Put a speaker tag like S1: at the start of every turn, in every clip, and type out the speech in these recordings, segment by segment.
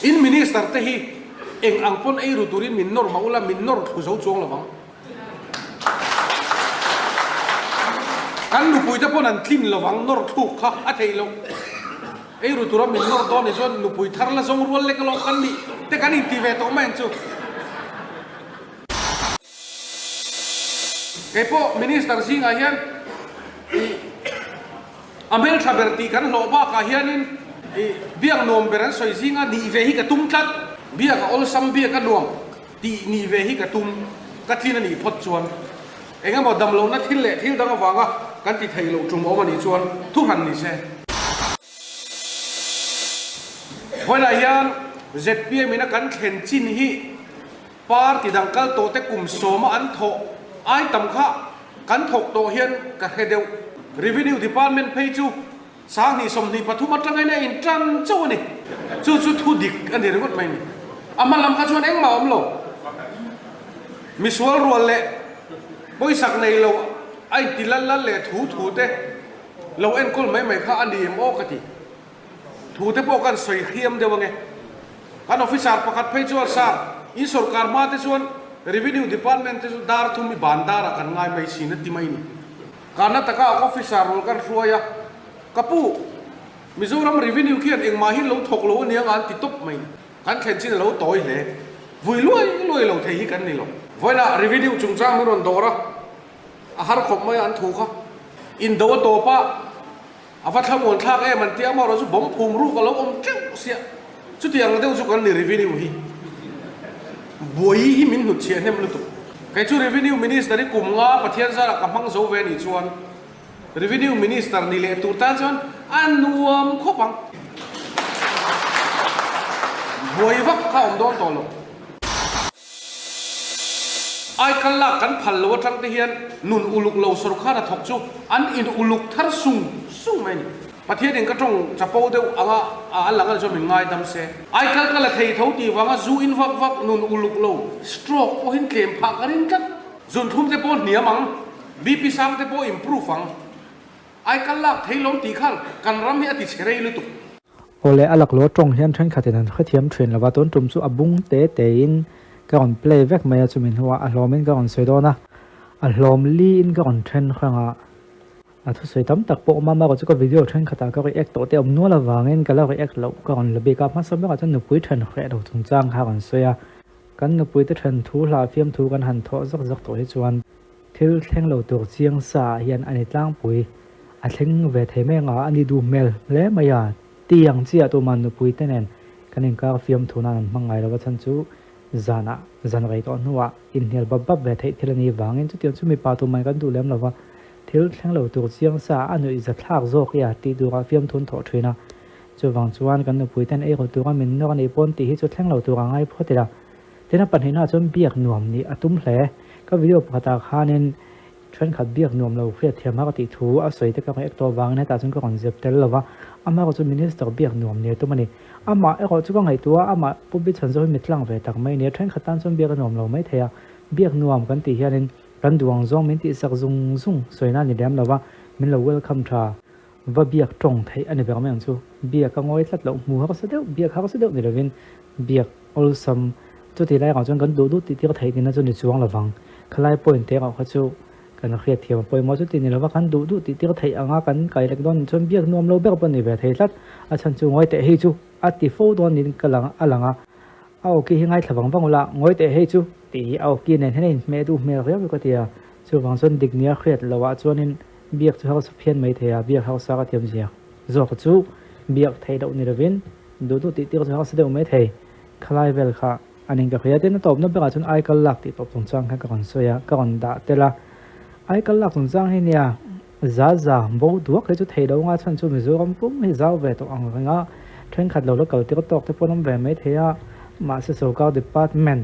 S1: In Minister te hi eng ang pawn ei ru turin min nawr mah ula, min nawr thlu zo chuang lovang. Kan nupui te pawn an tlin lovang, nawr thluk kha a theih loh. Ei ru tura min nawr dawn ni chuan nupui thar la zawng rual lek alawm kan nih te kan inti ve tawh mai ang chu. Kei pawh Minister zingah hian ih a hmeltha ber tih kan hlawh bakah hianin ih biak nuam ber an sawi zinga nih ve hi ka tum tlat. Biak a awlsam biak a nuam tih nih ve hi ka tum ka tlin a nih phawt chuan eng emaw damlohna thil leh thil dang avanga kan ti thei loh tum awm a nih chuan thuhran ni se. Vawiinah hian zpm ina kan thlen chin hi Party dang kal tawh te kum sawma an thawh ai tam kha kan thawk tawh hian ka hre deuh. Revenue Department phei chu 2023 atangin a in tan chauh a ni. Chu chu thu dik a ni ringawt mai a ni. A hma lam kha chuan engmah a awm lo. Misual rual leh pawisak nei lo a inti lal lal leh thu thu te lo enkawl mai mai kha a ni em aw ka ti. Thu te pawh kan sawi hriam deuh ange. Kan officer pakhat phei chuan Sir, in sorkar hma te chuan Revenue Department te chu dar thum i ban darah kan ngai mai sin a ti mai ni. Karnataka officer rawl kan hruai a, Ka pu, Mizoram Revenue khian engmah hi lo thawk lo aniang a an ti tawp mai ni. Kan thlen chin a lo tawi hle. Vui luai luai lo thei hi kan ni lo. Vawiinah Revenue chungchang min rawn dawr a, a har khawp mai a an thu kha. Indo a tawp a. A va thlamuan thlak em an ti a, amaherawhchu bomb phum ruk a lo awm teuh sia. Chuti ang deuh chu kan ni revenue hi. Buai hi min hnutchhiah hnem lutuk. Kei chu revenue minister hi kum nga Pathian zarah ka hmang zo ve anih chuan revenue minister ni leh tur tan chuan a nuam khawp ang. Buai vak kha awm dawn tawh lo. Aikal lak kan phal lo atang te hian nun uluk lo sorkar a thawk chu an in uluk thar sung sung mai a ni. Pathian in ka tawng chapo deuh anga a lang a ni chuan min ngaidam se. Aikal ka la thei tho tih vanga zu in vak vak nun uluk lo stroke pawhin tlem phah ka ring tlat. Zunthlum te pawh hniam ang, BP sang te pawh improve ang. Aikal lak thei lo tih khan kan ram hi a ti chhe rei lutuk.
S2: Awle, a laklawh tawng hian thenkhatin an hrethiam thin lova, tun tum chu a bung te tein ka rawn play vek mai a, chumi hnuah a hlawmin ka rawn sawi dawn a, a hlawm liin ka rawn then hrang a, a thusawi tam tak pawh awm a, amaherawhchu ka video thenkhatah ka react tawh te awm nual avangin ka la react loh ka rawn la bik a, hmasa berah chuan nupui then hreh lo chungchang kha a rawn sawi a, kan nupui te then thu hlah fiamthu kan han thawh zak zak tawh hi chuan Thil thleng lo tur chiang sa ah hian a ni tlangpui. A thleng ve thei mai anga a ni duh hmel hle mai a. Ti ang chiah tuman nupui te nen kan inkar fiamthu nan an hmang ngai lo a chhan chu zanah zan rei tawh hnuah inhnial bap bap ve theih thil a nih vangin chutiang chu mipa tuman kan duh lem lo va. Thil thleng lo tur chiang sa a nuih za thlak zawk i a tih turah fiamthu an thawh thin a. Chuvang chuan kan nupui ten ei rawh tura min nawr a nih pawn tih hi chu thleng lo tur a ngai phawt ila. Tin a pahnihna chuan biak nuam nih a tum hle. Ka video pakhatah khanin thenkhat biak nuam lo hriat thiam a ka tih thu a sawi te ka rawn ek tawh avangin hetah chuan ka rawn zep tel lo va, amah erawh chu Minister biak nuam nih a tum a ni. Amah erawh chu ka ngaihtuah a, amah Pu Bichhan zawh hi mi tlang ve tak mai a ni a, thenkhat tan chuan biak a nuam lo mai thei a, biak nuam kan tih hianin kan duh ang zawng min tihsak zung zung sawina a ni lem lo va, min lo welcome tha. Va biak tawng theih a ni ber mai ang chu. Biak a ngawi tlat loh, hmu harsa deuh, biak harsa deuh ni lovin biak awlsam chuti lai rang chuan kan duh duh tih tir theih nihna chu ni chuang lovang. Khalai point te erawh kha chu kan hriat thiam a pawimawh chuti ni lova kan duh duh tih tir theih anga kan kai lek dawn chuan biak nuam lo ber pawh ni ve thei tlat. A chhan chu ngawi teh hei chu a ti fo dawn niin ka lang a lang a, a awki hi ngaithla vang vang ula ngawi teh hei chu tih hi a awki nen hian a inhmeh duh hmel riau ka ti a, chuvang chuan dik nia hriat loh ah chuanin Biak chu hausa phian mai thei a, biak hausa ka thiam zia zawk chu biak theih loh ni lovin duh duh tih tir chu hausa deuh mai thei. Khalai vel kha an in ka hria tin a tawpna berah chuan aikal lak tih tawp chungchang kha ka rawn sawi a, ka rawn dah tel a. Aikal lak chungchang hi nia za za bo duak hi chu theih loh anga chhan chu Mizoram pum hi zau ve tawh ang reng a, thenkhat lo la kal tir tawk te pawh an awm ve mai thei a, mahse sorkar department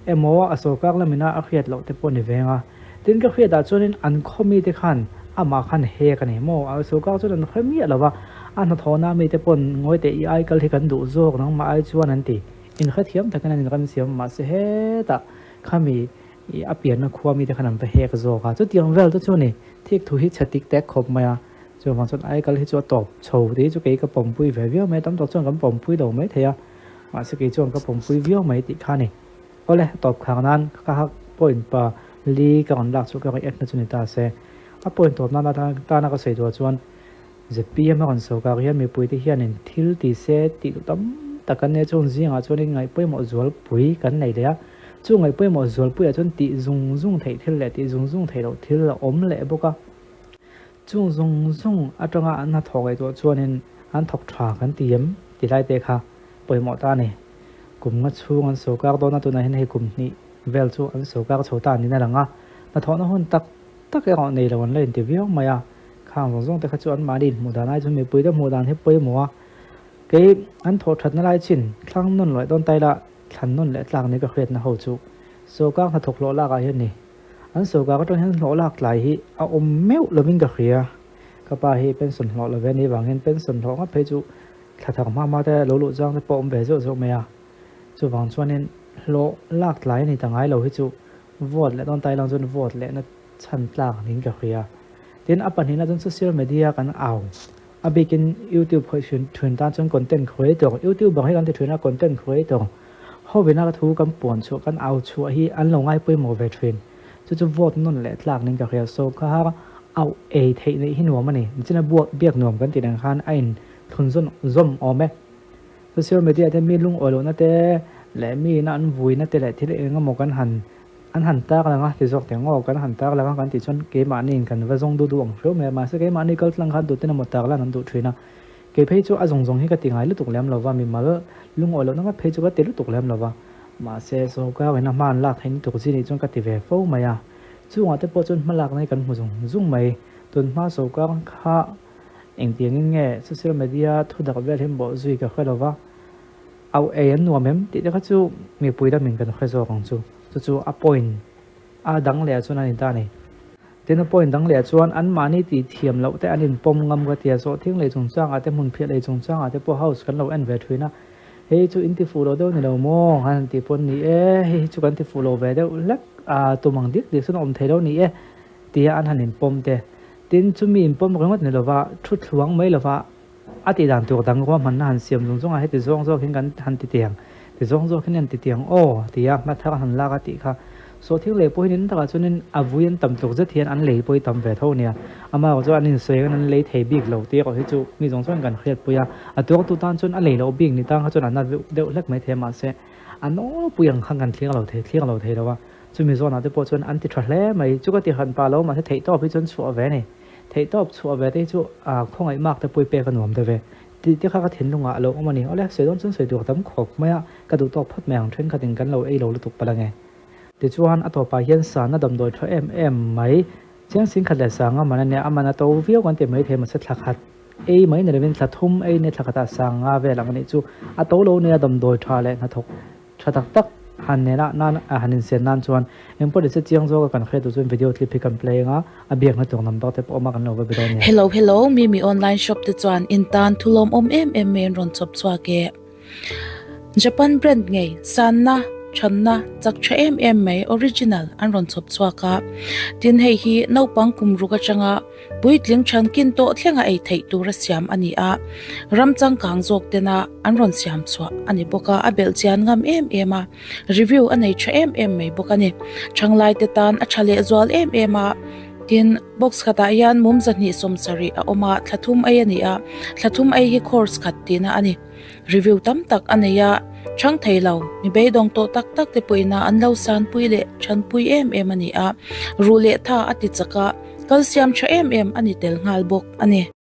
S2: emaw a sorkar lamina a hriat loh te pawh ni veng a. Tin ka hriatah chuanin an khaw mite khan amah khan hek a ni maw? A sorkar chuan an hre miah lo va, a hnathawhna mite pawn ngawi teh i ai kal hi kan duh zawk nangmah ai chuan an ti. Inhrethiam takin an inremsiam mahse hetah khami i a pianna khua mite khan an va hek zawk a, chutiang vel te chu a ni. Thik thu hi chhe tik tek khawp mai a, chuvang chuan ai kal hi chu a tawp chho tih hi chu kei ka pawmpui ve viau mai a, tam tak chuan kan pawmpui lo mai thei a. Mahse kei chuan ka pawmpui viau mai tih kha a ni. Awle, a tawp khang nan ka hak point pa li ka rawn lak chu ka react na chu ni ta se. A point tawp nan atana ka sawi duah chuan zpm a rawn sawrkar hian mipuite hianin thil ti se tih duh tam tak an nia chung zingah chuanin ngaih pawimawh zualpui kan nei leh a. Chu ngaih pawimawh zualpuiah chuan tih zung zung theih thil leh tih zung zung theih loh thil a awm leh bawk a. Chung zung zung atanga an hnathawh ngaihtuah chuanin an thawk tha kan ti em ti lai te kha pawimawh ta a ni. Kum nga chhung an sawrkar dawn a, tunah hian hei kum hnih vel chu an sawrkar chho ta niin a lang a. Hnathawhna hun tak tak erawh nei lo an la inti viau mai a. Khang zawng zawng te kha chu anmahni inhmuh dan ai chuan mipuite hmuh dan hi pawimawh a. Kei an thawh thatna lai chin thlang nawn leh dawn taila thlan nawn leh tlak ni ka hriatna ho chu sawrkar hnathawk hlawh lakah hian ni. An sawrkar atang hian hlawh lak tlai hi a awm meuh lovin ka hria. Ka pa hi pension hlawh lo ve a nih vang hian pension hlawh ngawt phei chu thla thar hma hma te lo luh chang te pawh awm ve zeuh zeuh mai a. Chuvang chuanin hlawh lak tlai a ni ta ngai lo hi chu vote leh dawn tai lang chuan vote lehna chhan tlak niin ka hria. Tin, a pahnihna chuan social media kan au a bikin YouTube khawih thin thin tan chuan content creator, YouTuber hi kan ti thin a, content creator hovina ka thu kan puan chhuah kan au chhuah hi an lo ngai pawimawh ve thin. Chu chu vote nawn leh tlak niin ka hria. So kha auh ei theih neih hi nuam a ni. Nichina buak biak nuam kan tih dan khan a in thlun zawn zawm awm e. Social media te mi lungawi lohna te leh mi ina an vuina te leh thil eng emaw kan han an han tar lang a ti zawk teh ang aw kan han tar lang a kan tih chuan keimahni in kan va zawng duh duh ang hriau mai a mahse keimahni kal tlang khan duhten emaw tar lan an duh thin a kei phei chu a zawng zawng hi ka ti ngai lutuk lem lova mimal lungawi lohna ngawt phei chu ka ti lutuk lem lova mahse sawrkar in a hma an lak theih ni tur chi nih chuan ka ti ve fo mai a chungah te pawh chuan hma lakna hi kan hmu zung zung mai tunhma sawrkar kha Engtiangin nge social media thu dak vel hi bawh zui ka hre lova, au ei an nuam em tih te kha chu mipui lamin kan hre zawk ang chu. Chu chu a point a dang leh ah chuan a ni ta a ni. Tin a point dang leh ah chuan anmahni tih thiam loh te an inpawm ngam ka tia zawh thing lei chungchang ah te hmun phiah lei chungchang ah te pawh house kan lo en ve thin a, hei chu in ti fuh lo deuh ni lo maw han tih pawn ni e, hei hi chu kan ti fuh lo ve deuh hlek a tum ang dik dik chuan a awm thei lo ni e tia an han inpawm te. Tin, chumi inpawm ringawt ni lova, thu thluang mai lova a tih dan tur dang ruahmanna han siam zung zung a, heti zawng zawk hian kan han ti tiang, ti zawng zawk hian an ti tiang aw tia hma thar han lak a tih kha. Sawhthing lei pawh hian in takah chuanin a vui an tam tluk zet hian an lei pawh hi tam ve tho nia. Amaherawh chu an insawi angin an lei thei bik lo tih erawh hi chu mi zawng zawngin kan hriatpui a, a tuartu tan chuan a lei loh bik ni tan kha chuan a na deuh hlek mai thei a, mahse a nawlpui ang khan kan thlir lo thei, thlir lo thei lo a. Chumi zawnah te pawh chuan an ti tha hle mai. Chu ka ti han pah lo mahse theihtawp hi chuan chhuah ve a ni. Theihtawp chhuah ve te hi chu ah khawngaih mak te pawh i pek a nuam deuh e. Tih te kha ka thinlungah a lo awm a ni. Awle, sawi dawn chuan sawi tur tam khawp mai a, ka duh tawk phawt mai ang thenkhatin kan lo ei lo lutuk palh ange. Tichuan a tawpah hian sana damdawi tha em em mai. Chiang singkhat leh sanga man a nia, a man a to viau kan ti maithei mahse thla khat ei mai ni lovin thla thum ei nia thla khatah sanga vel ang a nih chu a to lo nia damdawi tha leh hnathawk Tha tak tak han nena nan a han insian nan chuan eng pawh nise chiang zawka kan hriat duh chuan video clip hi kan play anga a biakna tur number te pawh awm a kan lo va be dawn nia.
S3: Hello hello Mimi online shop te chuan in tan thu lawmawm em em mai an rawn chhawp chhuak e. Japan brand ngei sanna thanna chak tha em em mai original an rawn chhawp chhuak a. Tin hei hi naupang kum ruk atanga Puitling thankin tawh thlenga ei theih tura siam a ni a, ram changkang zawk tena an rawn siam chhuah a ni bawk a, a belh chian ngam em em a, review a nei tha em em mai bawk a ni. Thanglai te tan a tha leh zual em em a, tin box khatah hian mum 270 a awm a, thla thum ei a ni a, thla thum ei hi course khat tihna a ni. Review tam tak a nei a, chhang thei lo, mi beidawng tawh tak tak te pawhin a an lo sanpui leh thanpui em em a ni a, ruh leh tha a ti chak a, Kalsiam tha em em a ni tel nghal bawk a ni.